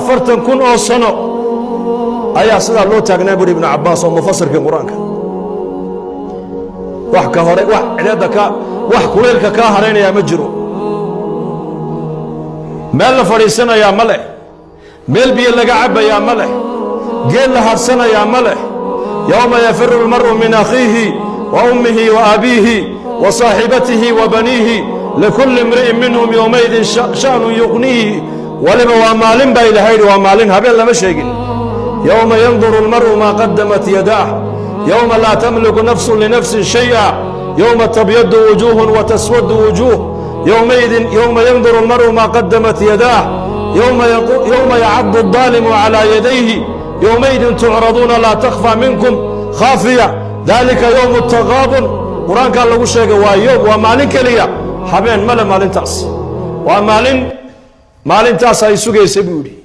40,000 oo sano ayaa sidaa loo taagnaa, buuri Ibnu Cabbaas oo mufasirkii Qur-aanka. Wax ka hore, wax cideedda ka, wax kulaylka kaa haraynayaa ma jiro. Meel la fadhiisanayaa ma leh, meel biyo laga cabbayaa ma leh, geed la harsanayaa ma leh. يوم يفر المرء من أخيه وأمه وأبيه وصاحبته وبنيه لكل امرئ منهم يومئذ شأن يغنيه. Waliba waa maalin baa Ilahay yidhi, waa maalin, habeen lama sheegin. يوم ينظر المرء ما قدمت يداه، يوم لا تملك نفس لنفس شيئا، يوم تبيض وجوه وتسود وجوه، يومئذ يوم ينظر المرء ما قدمت يداه، يوم يعض الظالم على يديه، يومئذ تعرضون لا تخفى منكم خافية، ذلك يوم التغابن. Qur-aankaa lagu sheegay. Waa yowm, waa maalin keliya, habeen male maalintaas. Waa maalin, maalintaas ay sugaysa, buu yidhi.